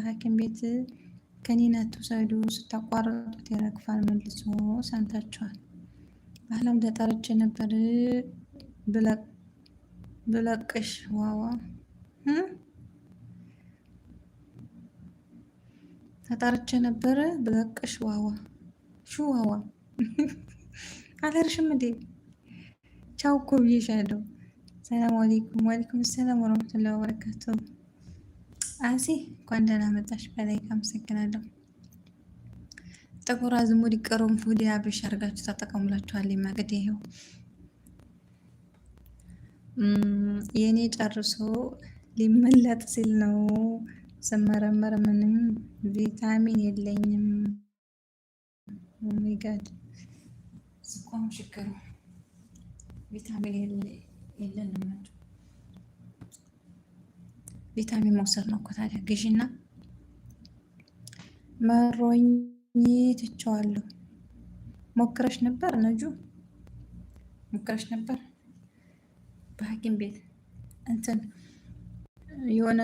በሐኪም ቤት ከኒና አትውሰዱ፣ ስታቋርጡት ይረግፋል መልሶ። ሰምታችኋል። ባህላም ተጠርቼ ነበር ብለቅሽ ዋዋ ተጠርቼ ነበረ ብለቅሽ ዋዋ ሹ ዋዋ አልሄድሽም እንዴ? ቻው እኮ ብዬሻለሁ። ሰላም አለይኩም። ወአለይኩም ሰላም ወረህመቱላሂ ወበረካቱ። አሲ እንኳን ደህና መጣሽ። በላይ አመሰግናለሁ። ጥቁር አዝሙድ፣ ቅርንፉድ፣ አብሽ አድርጋችሁ ተጠቀሙላችኋል። ማገድ ይሄው የእኔ ጨርሶ ሊመለጥ ሲል ነው ስመረመር ምንም ቪታሚን የለኝም። Oh my God፣ ስኳም ችግሩ ቪታሚን የለንም። ቪታሚን መውሰድ ነው እኮ ታዲያ። ግዢና መሮኝ ትቼዋለሁ። ሞክረሽ ነበር ነጁ? ሞክረሽ ነበር? በሐኪም ቤት እንትን የሆነ